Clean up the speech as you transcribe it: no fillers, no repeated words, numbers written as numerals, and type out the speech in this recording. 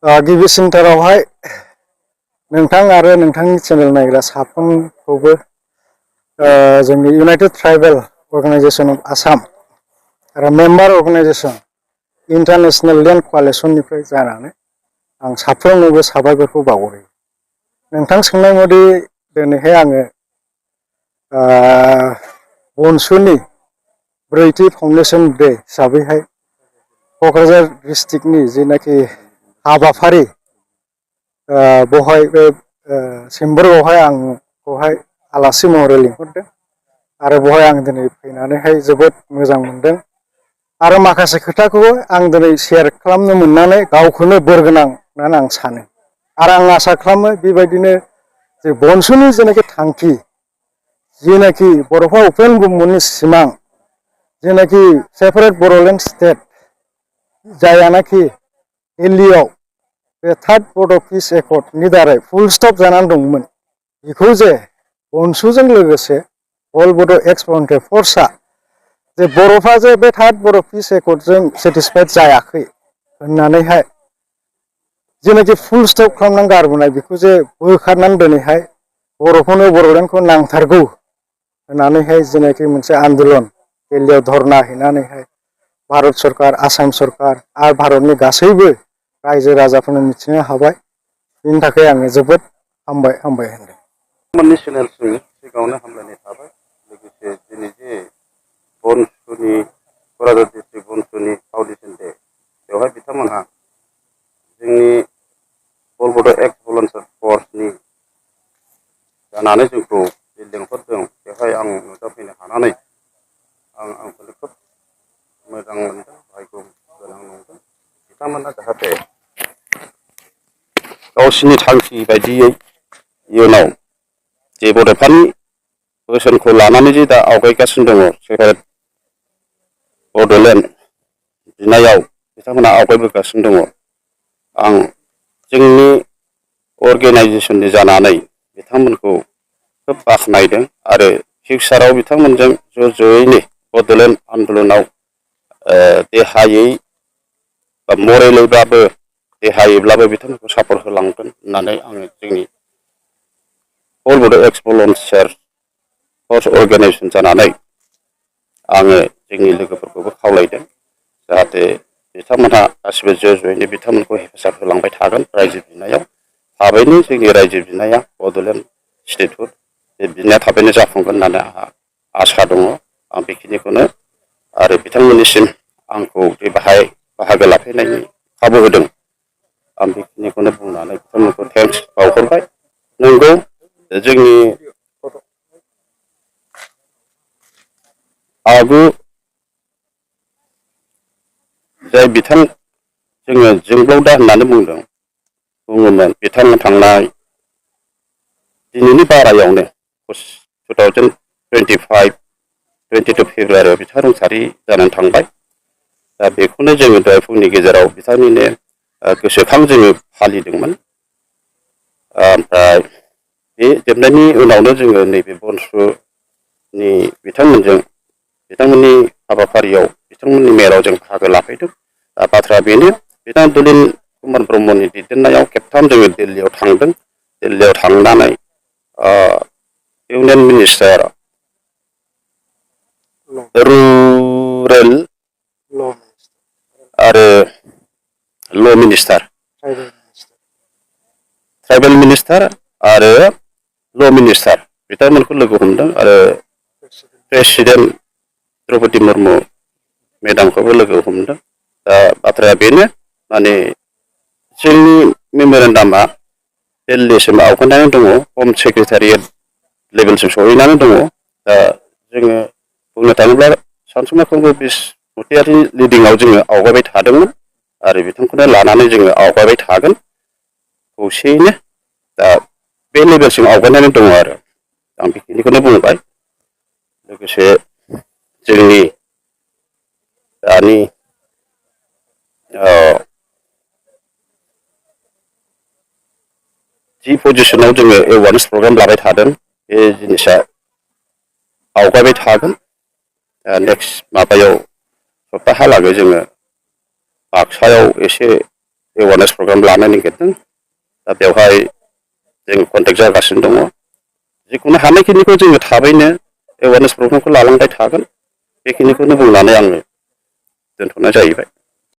गिबिसिनथारावहाय नोंथां आरो नोंथांनि चेनेल नायग्रा साफ्रोमखौबो जोंनि United tribal organisation of Assam आरो मेम्बार अर्गानाइजेशन इन्टारनेशनेल लेन्ड क'आलिशननिफ्राय जानानै आं साफ्रोमनोबो साबायखरखौ बावहरो। नोंथां सोंनाय बायदि दिनैहाय आङो बनसुनि ब्रैथि फाउन्डेसन डे हिसाबैहाय क'क्राझार डिस्ट्रिक्टनि जेनाखि हाबाफारि बेवहाय बे चेम्बारावहाय आंखौहाय आलासि महरै लिंहरदों आरो बेवहाय आं दिनै फैनानैहाय जोबोद मोजां मोनदों आरो माखासे खोथाखौ आं दिनै शेयार खालामनो मोननानै गावखौनो बोरगोनां होननानै आं सानो आरो आं आसा खालामो बेबायदिनो जे बनसुनि जेनाखि थांखि जेनाखि बड'फा उपेन्द्र ब्रह्मनि सिमां जेनाखि सेपारेट बड'लेण्ड स्टेट जायानाखि दिल्लीयाव बे थार्ड बड' पिस एकर्डनि दारै फुल स्टप जानानै दंमोन बेखौ जे बनसुजों लोगोसे अल बड' एक्स भलुन्टियार फर्सआ जे बर'फ्रा जे बे थार्ड बड' पिस एकर्डजों सेटिसफाइड जायाखै होननानैहाय जेनाखि फुल स्टप खालामनानै गारबोनाय बेखौ जे बोखारनानै दिनैहाय बर'खौनो बड'लेण्डखौ नांथारगौ होननानैहाय जेनाखि मोनसे आन्दलन दिल्लीयाव धरना हैनानैहाय भारत सरकार आसाम सरकार आरो भारतनि गासैबो रायजो राजाफोरनो मिथिनो हाबाय बिनि थाखाय आङो जोबोद हामबाय होनदों। मोननै चेनेलसिम सिगाङावनो हामलायनाय थाबाय लोगोसे दिनै जे बनसुनि क'क्राझार डिस्ट्रिक्ट बनसुनि फाउन्डेसन डे बेवहाय बिथांमोनहा जोंनि अल बड' एक्स भलुन्टियार फर्सनि जानानै जोंखौ जे लेंहरदों बेवहाय आं नुजाफैनो हानानै आंखौनो खोब मोजां मोनदों भाग्य गोनां मोनदों। बिथांमोना जाहाथे गावसिनि थांखि बायदियै इयुनाव जे बड'फानि बोसोनखौ लानानै जे दा आवगायगासिनो दङ सेपारेट बड'लेण्ड बिनायाव बिथांमोना आवगायबोगासिनो दङ। आं जोंनि अर्गेनाइजेसननि जानानै बिथांमोनखौ खोब बाख्नायदों आरो फिउचाराव बिथांमोनजों ज'यैनो बड'लेण्ड आन्दलनाव देहायै बा मरेलैब्लाबो देहायैब्लाबो बिथांमोनखौ सापर्ट होलांगोन होननानै आङो जोंनि अल बड' एक्स भलुन्टियार फर्स अर्गेनाइजेसन जानानै आङो जोंनि लोगोफोरखौबो खावलायदों जाहाथे बिथांमोनहा गासिबो ज'यैनो बिथांमोनखौ हेफाजाब होलांबाय थागोन रायजो बिनायाव थाबैनो जोंनि रायजो बिनाया बड'लेण्ड स्टेटहुड बे बिनाया थाबैनो जाफुंगोन होननानै आंहा आसा दङ। आं बेखिनिखौनो आरो बिथांमोननिसिम आंखौ बे बाहागो लाफैनायनि खाबु होदों आं बेखिनिखौनो बुंनानै बिथांमोनखौ थेंक्स बावहरबाय। नंगौ जोंनि आगु जाय बिथां जोङो जोंब्लाव दा होननानै बुङोमोन बिथांमोन थांनाय दिनैनि बारायावनो 22 फेब्रुवारियाव बिथाङा रुंसारि जानानै थांबाय। दा बेखौनो जोङो दहाय फुंनि गेजेराव बिथांनिनो गोसोखां जोङो फालिदोंमोन। ओमफ्राय बे जोबनायनि उनावनो जोङो नैबे बनसुनि बिथांमोननि हाबाफारियाव बिथांमोननि मेलाव जों बाहागो लाफैदों। बाथ्राया बेनो बिथां दलिन कुमार ब्रह्मनि दैदेननायाव खेबथाम जोङो दिल्लीयाव थांदों। दिल्लीयाव थांनानै इउनियन मिनिस्टार रुरेल आरो ल' मिनिस्टार ट्राइबेल मिनिस्टार आरो ल' मिनिस्टार बिथांमोनखौ लोगो हमदों आरो प्रेसिडेन्ट द्रौपदी मुर्मु मेदामखौबो लोगो हमदों। दा बाथ्राया बेनो माने जोंनि मेम'रेन्डामा दिल्लीसिम आवगायनानै दङ हम सेक्रेटारियेट लेभेलसिम सहैनानै दङ। दा जोङो बुंनो थाङोब्ला सानसुमा खुंगुर बसुमतारी लिडिंआव जोङो आवगायबाय थादोंमोन आरो बिथांखौनो लानानै जोङो आवगायबाय थागोन खौसेयैनो। दा बे लेभेलसिम आवगायनानै दङ आरो आं बेखिनिखौनो बुंबाय। लोगोसे जोंनि दानि जि पजिसनाव जोङो एवारनेस प्रग्राम लाबाय थादों बे जिनिसा आवगायबाय थागोन। नेक्स्ट माबायाव सप्ताहालागै जोङो बाक्सायाव एसे एवारनेस प्रग्राम लानो नागिरदों दा बेवहाय जों कन्टेक्ट जागासिनो दङ जिखुनु हानायखिनिखौ जोङो थाबैनो एवारनेस प्रग्रामखौ लालांबाय थागोन बेखिनिखौनो बुंनानै आङो दोनथ'नाय जाहैबाय